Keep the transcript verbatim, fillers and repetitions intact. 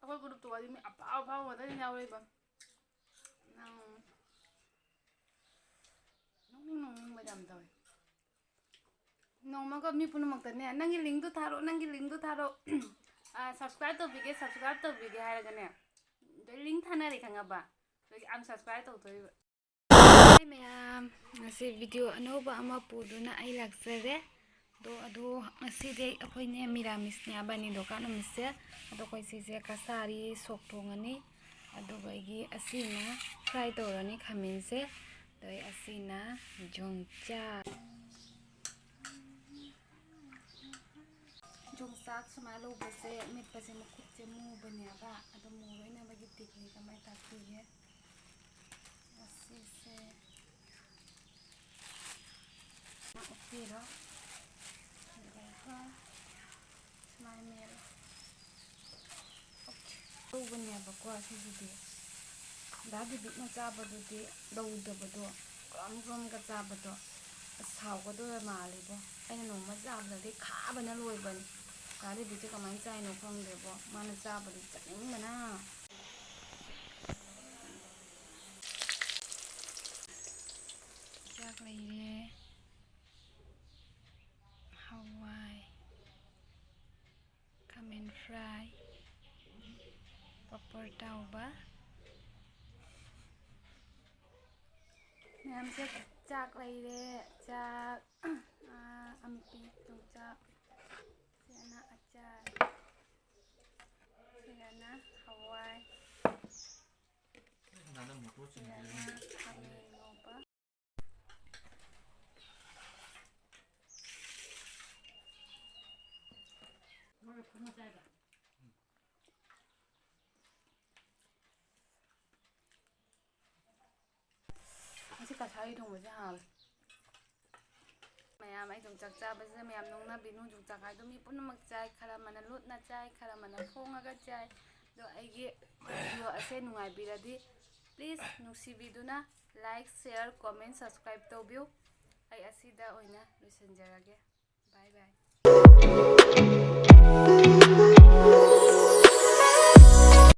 ꯑꯩꯈꯣꯏ groupꯇꯨ ꯋꯥꯔꯤ ꯃꯤ ꯑꯐꯥꯎ ꯑꯐꯥꯎꯕ ꯉꯥꯛꯇꯅꯤ ꯌꯥꯎꯔꯛꯏꯕ꯫ ꯅꯪ ꯅꯣꯛꯅꯤꯡ ꯅꯣꯛꯅꯤꯡꯕ ꯌꯥꯝ ꯇꯧꯋꯦ꯫ ꯅꯣꯡꯃꯒ ꯃꯤ ꯄꯨꯝꯅꯃꯛꯇꯅꯦ, "ꯅꯪꯒꯤ linkꯇꯨ ꯊꯥꯔꯛꯑꯣ, ꯅꯪꯒꯤ linkꯇꯨ ꯊꯥꯔꯛꯑꯣ, ꯑ, subscribe ꯇꯧꯕꯤꯒꯦ, subscribe ꯇꯧꯕꯤꯒꯦ" ꯍꯥꯏꯔꯒꯅꯦ, ꯑꯗꯩ link ꯊꯥꯅꯔꯦ ꯈꯪꯉꯕ? ꯑꯗꯒꯤ unsubscribe ꯇꯧꯊꯣꯛꯏꯕ꯫ ꯍꯥꯏ ꯃꯌꯥꯝ, ꯉꯁꯤ video ꯑꯅꯧꯕ ꯑꯃ ꯄꯨꯗꯨꯅ ꯑꯩ ꯂꯥꯛꯆꯔꯦ꯫ ꯑꯗꯣ, ꯑꯗꯣ ꯉꯁꯤꯗꯤ ꯑꯩꯈꯣꯏꯅꯦ ꯃꯤꯔꯥꯃꯤꯁꯅꯦ ꯍꯥꯏꯕ, ꯅꯤꯡꯊꯧꯀꯥ ꯅꯨꯃꯤꯠꯁꯦ꯫ ꯑꯗꯣ ꯑꯩꯈꯣꯏ ꯁꯤꯁꯦ ꯀꯁꯥꯔꯤ ꯁꯣꯛ ꯊꯣꯡꯉꯅꯤ, ꯑꯗꯨꯒ ꯑꯩꯒꯤ ꯑꯁꯤꯅ fry ꯇꯧꯔꯅꯤ ꯈꯥꯃꯦꯟꯁꯦ, ꯑꯗꯣ ꯑꯩ ꯑꯁꯤꯅ ꯌꯣꯡꯆꯥꯛ꯫ ꯌꯣꯡꯆꯥꯛ ꯁꯨꯃꯥꯏꯅ ꯂꯧꯕꯁꯦ, ꯃꯦꯠꯄꯁꯦ ꯃꯈꯨꯠꯁꯦ ꯃꯨꯕꯅꯦꯕ, ꯑꯗꯣ ꯃꯨꯔꯣꯏꯅꯕꯒꯤ technique ꯑꯃ ꯇꯥꯛꯄꯤꯒꯦ꯫ ꯑꯁꯤꯁꯦ ꯁꯨꯃꯥꯏꯅ ꯑꯣꯠꯄꯤꯔꯣ꯫ ꯑꯗꯨꯒ ꯁꯨꯃꯥꯏꯅ ꯃꯦꯠꯂꯣ꯫ Okay꯫ ꯇꯧꯕꯅꯦꯕꯀꯣ ꯁꯤꯁꯤꯗꯤ꯫ ꯗꯥ ꯗꯤꯕꯤꯠꯅ ꯆꯥꯕꯗꯨꯗꯤ ꯂꯧꯗꯕꯗꯣ, ꯀ꯭ꯔꯣꯝ ꯀ꯭ꯔꯣꯝꯒ ꯆꯥꯕꯗꯣ꯫ ꯑꯁ, ꯍꯥꯎꯒꯗꯣꯏꯕ ꯃꯥꯜꯂꯤꯕꯣ꯫ ꯑꯩꯅ ꯅꯣꯡꯃ ꯆꯥꯕꯗꯗꯤ ꯈꯥꯕꯅ ꯂꯣꯏꯕꯅꯤ꯫ ꯗꯥ ꯗꯤꯕꯤꯠꯁꯦ ꯀꯃꯥꯏꯅ ꯆꯥꯏꯅꯣ ꯈꯪꯗꯦꯕꯣ꯫ ꯃꯥꯅ ꯆꯥꯕꯗꯤ ꯆꯥꯅꯤꯡꯕꯅ꯫ ꯆꯥꯛ ꯂꯩꯔꯦ꯫ ꯍꯋꯥꯏ, ꯈꯥꯃꯦꯟ fry, ꯄꯥꯄꯣꯔ ꯇꯥꯎꯕ꯫ ꯃꯌꯥꯝꯁꯦ, ꯆꯥꯛ ꯂꯩꯔꯦ, ꯆꯥꯛ, ꯑꯥ, ꯑꯃꯄꯤ ꯌꯣꯡꯆꯥꯛ, ꯁꯤꯅ ꯑꯆꯥꯔ, ꯁꯤꯅ ꯍꯋꯥꯏ, ꯁꯤꯅ ꯈꯥꯃꯦꯟ ꯉꯧꯕ꯫ ꯉꯁꯤ ꯀꯁꯥꯔꯤ ꯊꯣꯡꯕꯁꯦ ꯍꯥꯎꯋꯦ꯫ ꯃꯌꯥꯝ ꯑꯩ ꯑꯗꯨꯝ ꯆꯥꯛ ꯆꯥꯕꯁꯤꯗ ꯃꯌꯥꯝ ꯅꯣꯛꯅꯕꯤꯅꯨ꯫ ꯌꯣꯡꯆꯥꯛ ꯍꯥꯏꯗꯣ ꯃꯤ ꯄꯨꯝꯅꯃꯛ ꯆꯥꯏ, ꯈꯔ ꯑꯃꯅ ꯂꯣꯠꯅ ꯆꯥꯏ, ꯈꯔ ꯑꯃꯅ ꯐꯣꯡꯉꯒ ꯆꯥꯏ꯫ ꯑꯗꯣ ꯑꯩꯒꯤ video ꯑꯁꯦ ꯅꯨꯡꯉꯥꯏꯕꯤꯔꯗꯤ please ꯅꯨꯡꯁꯤꯕꯤꯗꯨꯅ like, share, comment, subscribe ꯇꯧꯕꯤꯌꯨ꯫ ꯑꯩ ꯑꯁꯤꯗ ꯑꯣꯏꯅ ꯂꯣꯏꯁꯤꯟꯖꯔꯒꯦ꯫ Bye bye꯫